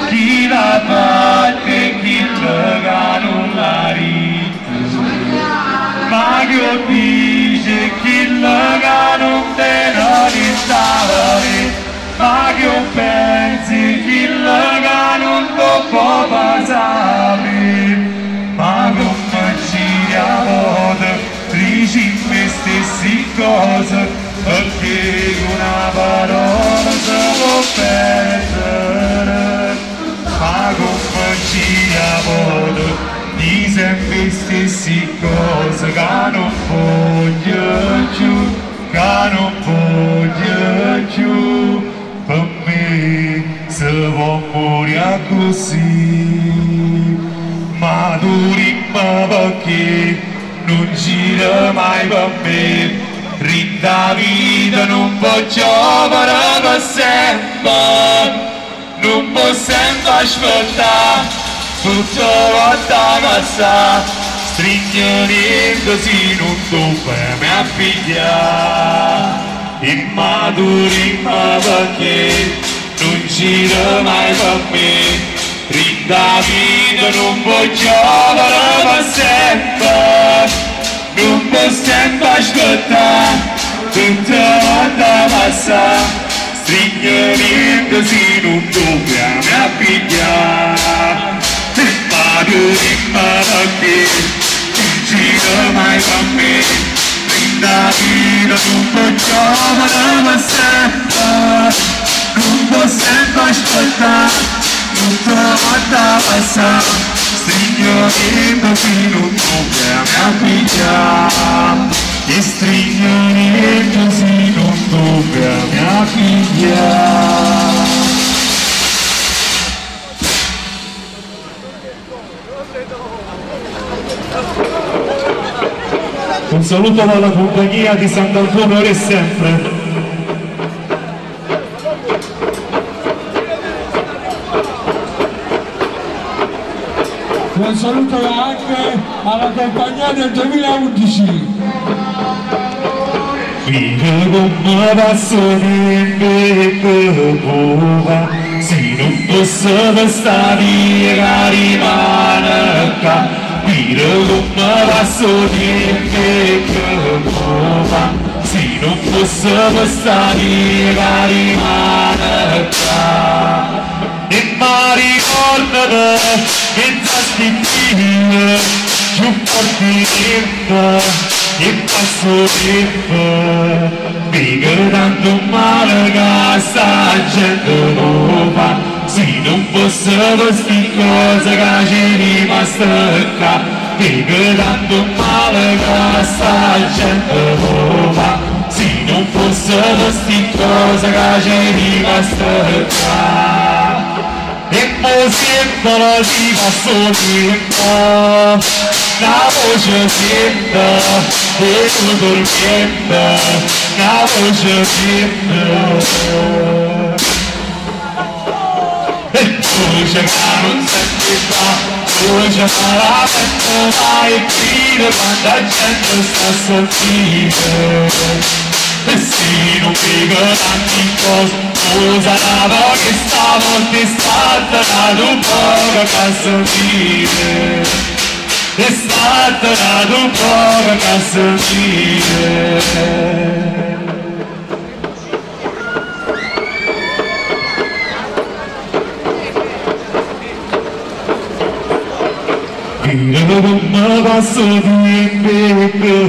Chi l'ha fatta e chi che non l'ha ritto, ma che dice chi che non te ne ristare, ma che pensi chi che non lo può passare, ma come giriamo, dici me stessi cose, perché una parola se può perdere. Ma come giriamo, di sempre stessi cose che non voglio più, che non voglio più, per me se può morire così, ma tu rimma perché non gira mai per me, rinda vita non può giovare per sempre. Non possiamo aspettare, tutta volta passa, stringere così non dobbiamo appigliare. Immaturi ma perché non gira mai per me, rinda vita non può giovare per sempre. Non possiamo aspettare, tutta volta passa, stringere così non dobbiamo appigliare. Immaturi ma perché non gira mai per me, rinda vita non può giovare per sempre. Non possiamo aspettare, tutta volta passa, stringere così non dobbiamo appigliare. E stringere così non dobbiamo appigliare. Un saluto dalla compagnia di Sant'Antonio ora e sempre. Un saluto anche alla compagnia del 2011. Vira come passo tempo che va, se non posso stare via rimane qua. Vira come passo tempo che va, se non posso stare via rimane qua. E mi ricordo che già stippia, più forti tempo e passo tempo, mica tanto male che sta gente lo fa, se non fosse queste cose che ci è rimasta qua, mica tanto male che sta gente lo fa, se non fosse queste cose che ci è rimasta qua. E poi sento di passo tempo, la voce sento e tu dormiendo, la voce sento. E voce che non senti qua, voce che la sento mai più, quanta gente sta a sentire. E se non vedo tanti cose, cosa la che stavolta è stata la tua poca che sentire. È stata la tua poca che sentire. Vira come passo tempo che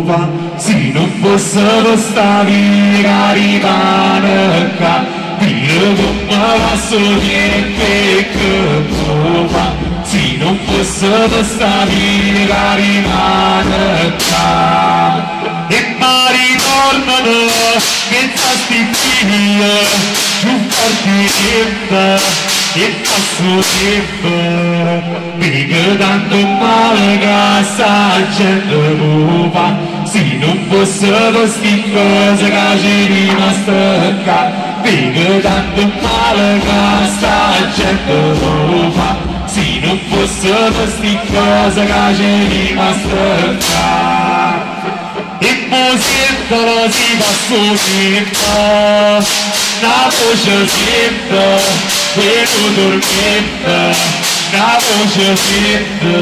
va, se non fosse questa via rimane qua. Vira come passo tempo che va, se non fosse questa via rimane qua. E mi ritornano che già stippia, più forti tempo e passo tempo, mica tanto male che sta gente lo fa, se non fosse queste cose che ci è rimasta qua, mica tanto male che sta gente lo fa, se non fosse queste cose che ci è rimasta qua. E poi Sientala si passa 'o tiempo, 'Na voce siente e nu turmiento, 'Na voce siente.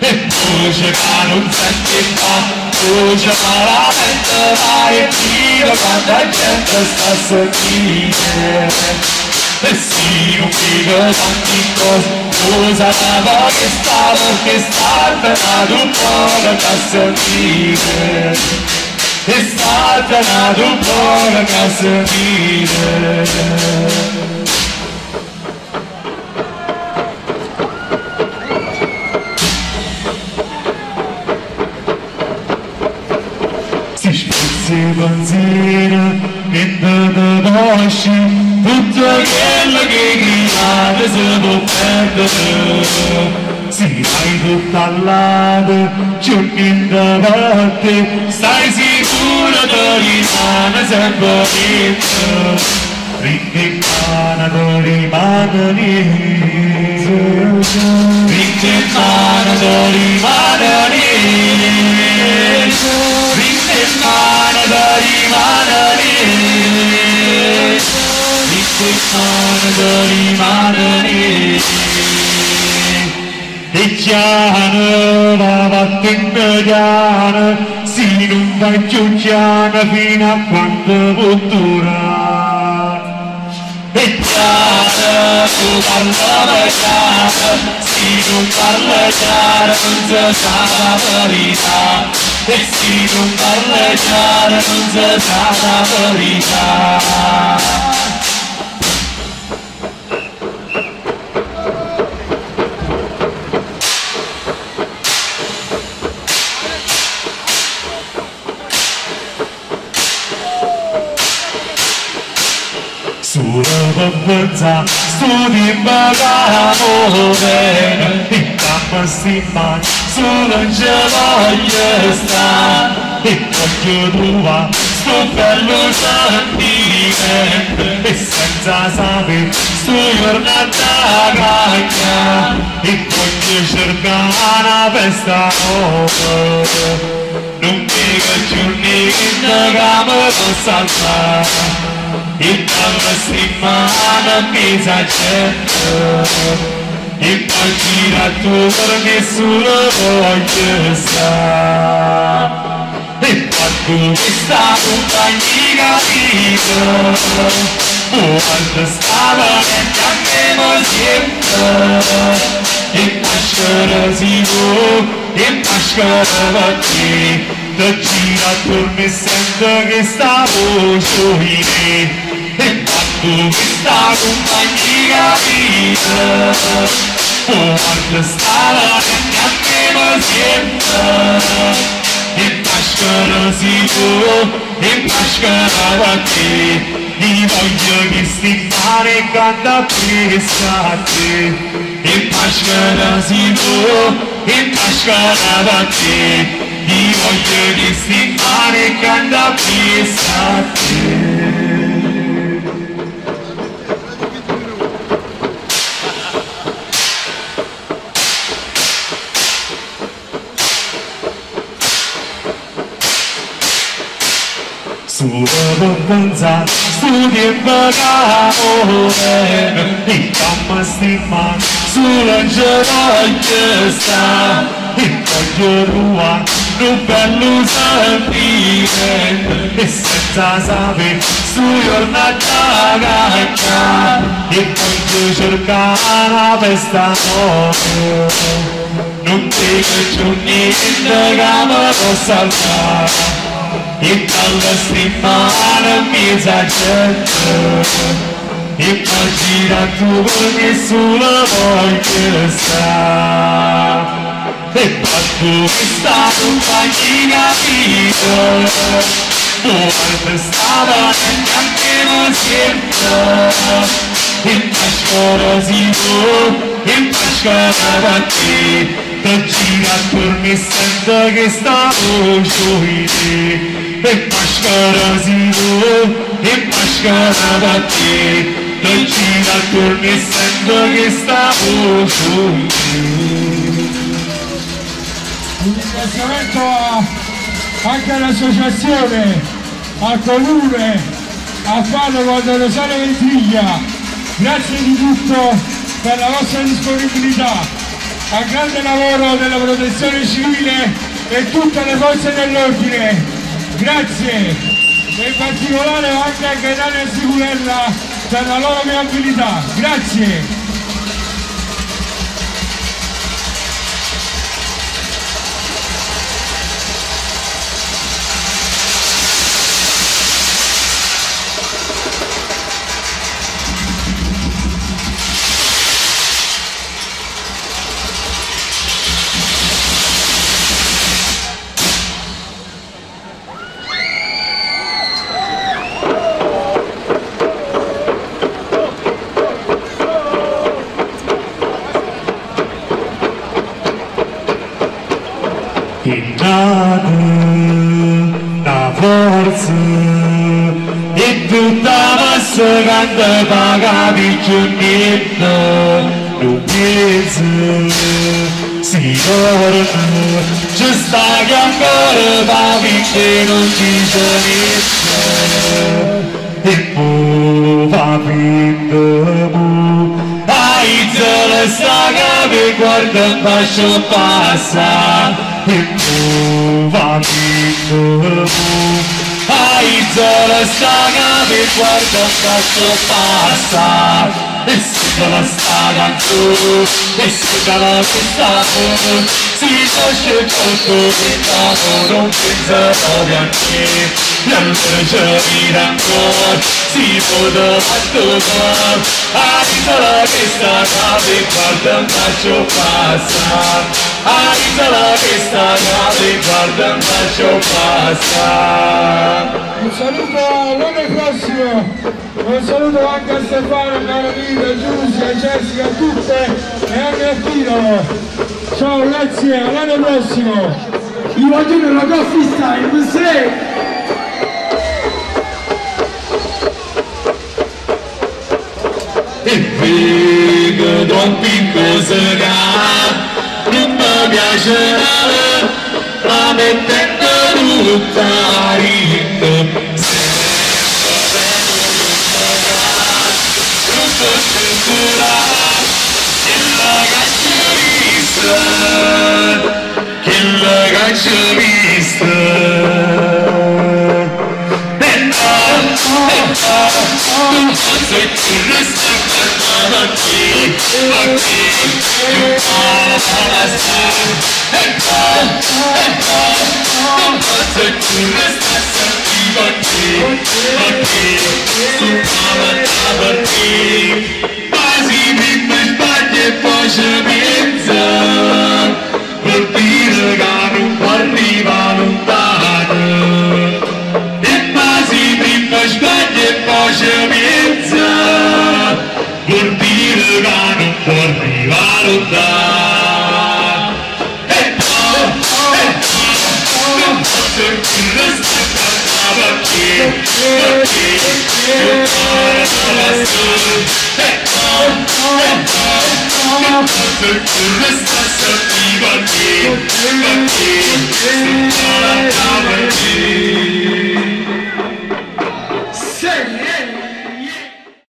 E voce ca nun senti fa, voce malamente vai e tira quanta gente sta a sentire. E si nun dico tanti cose, scusa la che sta perché sta n'atu poco ca sentire. E sta n'atu poco ca sentire. Si spezzi pensieri, niente te cosci, tutto quello che criate si può perdere. Si vai tutto al lato, c'è niente per te, stai sicuro che rimane sempre niente. Rinche mano te rimane niente, rinche mano te rimane niente, rinche mano te rimane niente, rinche mano te rimane niente. E piano va vattene piano, si non vai più piano fino a quando può durare. E piano tu parla chiaro, si non parla chiaro non si sa la verità. E si non parla chiaro non si sa la verità. Solo per pensare, sto tempo che bene, e campa sti mani, solo non ci voglio stare, e voglio trovare sto bello sentimento, e senza sapere sto giornata cagna, e voglio cercare una festa nuova, non dico più niente che mi possa salvare. E dammi sti mani in mezzo a gente, e poi gira attorno e solo voglio stare. E quando questa compagnia capito, quando stava dentro a me mo siento, e maschera si può, e maschera va te, te gira attorno e sento che sta voce in me. E quando questa compagnia capito, quando stava dentro a me mo siento, e maschera si può, e maschera va te, ti voglio che sti mani canta appresso a te. E maschera si può, e maschera va te, ti voglio che sti mani canta appresso a te. Solo per pensare, sto tempo che bene, e dammi sti mani, solo non ci voglio stare, e voglio trovare un bello sentimento, e senza sapere sto giornata cagna, e voglio cercare una festa nuova, non dico più niente che mi possa salvare. E dalla sti mani in mezzo a gente, e poi gira attorno e solo voglio stare. E quando questa compagnia capito, quando stava dentro a me mo siento, e maschera si può, e maschera va te, te gira attorno e sento che sta voce in me. E maschera si può, e maschera va te, te gira attorno e sento che sta voce in me. Un ringraziamento anche all'associazione, al comune, a Paolo Don Rosario Ventriglia. Grazie di tutto per la vostra disponibilità, al grande lavoro della protezione civile e tutte le forze dell'ordine. Grazie, e in particolare anche a Gaetano e Sicurella per la loro viabilità. Grazie. La forza e tutta massa che paga più niente, non pensa, si torna, ci sta che ancora va finché non dice niente, e poi va finta, aizza la saga che guarda in faccia passa. E tu va finta, aizza la saga che guarda in faccia passa. E se la sta canzone, e se la questa si nasce tutto che non pensa proprio a te, e allora ci vede ancora, si può toccare, aizza la testa che guarda in faccia passa, aizza la testa che guarda in faccia passa. Un saluto all'anno prossimo, un saluto anche a Stefano, a Carolina, a Giussi, a Jessica, a tutte e anche a Tino. Ciao, grazie, all'anno prossimo! Io voglio la coffee time, sì! E vedo troppi cose che non mi piace, la mettendo tutta rinda. Sempre non posso curare, che la caccia vista, che la caccia vista. E no, e no, non posso più restare qui, qui, e no, e no, non posso più restare qui, qui, su ma si prima sbaglia e poi ci pensa, vuol dire che non può arrivare lontano. E ma si prima sbaglia e poi ci pensa, vuol dire che non può arrivare lontano. E no, e no, non posso più restare perché, perché, e no, e no, non posso più restare perché, perché, perché.